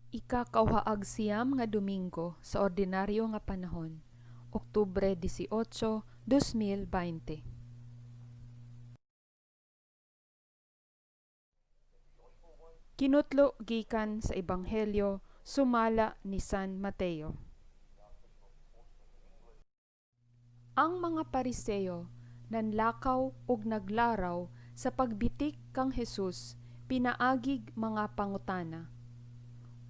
Ikakauhaag siyam nga Domingo sa Ordinaryo nga Panahon, Oktubre 18, 2020. Kinutlo gikan sa Ebanghelyo sumala ni San Mateo. Ang mga Pariseo nanlakaw ug naglaraw sa pagbitik kang Jesus pinaagig mga pangutana.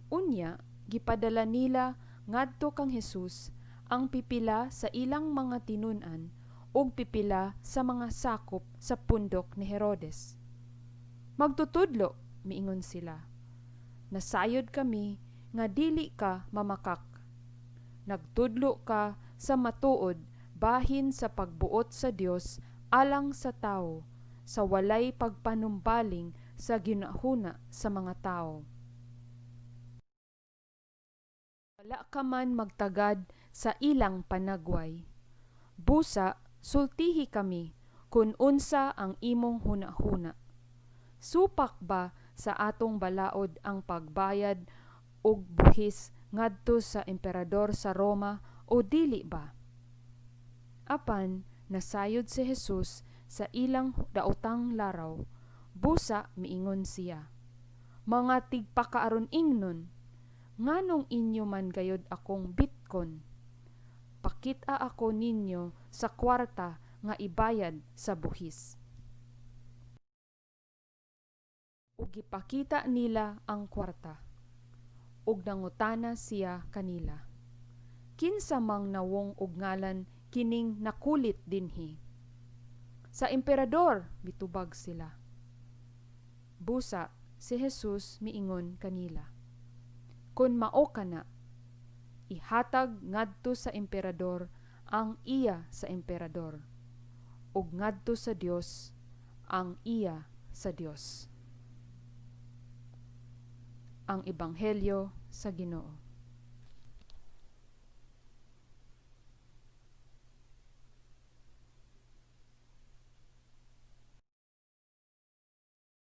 Unya gipadala nila ngadto kang Jesus ang pipila sa ilang mga tinun-an ug pipila sa mga sakop sa pundok ni Herodes. Magtutudlo, miingon sila, nasayod kami nga dili ka mamakak. Nagtudlo ka sa matuod bahin sa pagbuot sa Dios alang sa tawo, sa walay pagpanumbaling sa ginahuna sa mga tawo. Wala ka man magtagad sa ilang panagway. Busa sultihi kami kun unsa ang imong hunahuna. Supak ba sa atong balaod ang pagbayad og buhis ngadto sa emperador sa Roma o dili ba? Apan nasayod si Jesus sa ilang daotang laraw, busa miingon siya, Mga tigpakaaron ingnon, nganong inyo man gayod akong bitkon? Pakit-a ako ninyo sa kwarta nga ibayad sa buhis. Ug gipakita nila ang kwarta. Ug nangutana siya kanila, Kinsa mang nawong ug ngalan kining nakulit dinhi? Sa emperador, mitubag sila. Busa si Jesus miingon kanila, Kun mao kana, ihatag ngadto sa emperador ang iya sa emperador, ug ngadto sa Dios ang iya sa Dios. Ang Ebanghelyo sa Ginoo.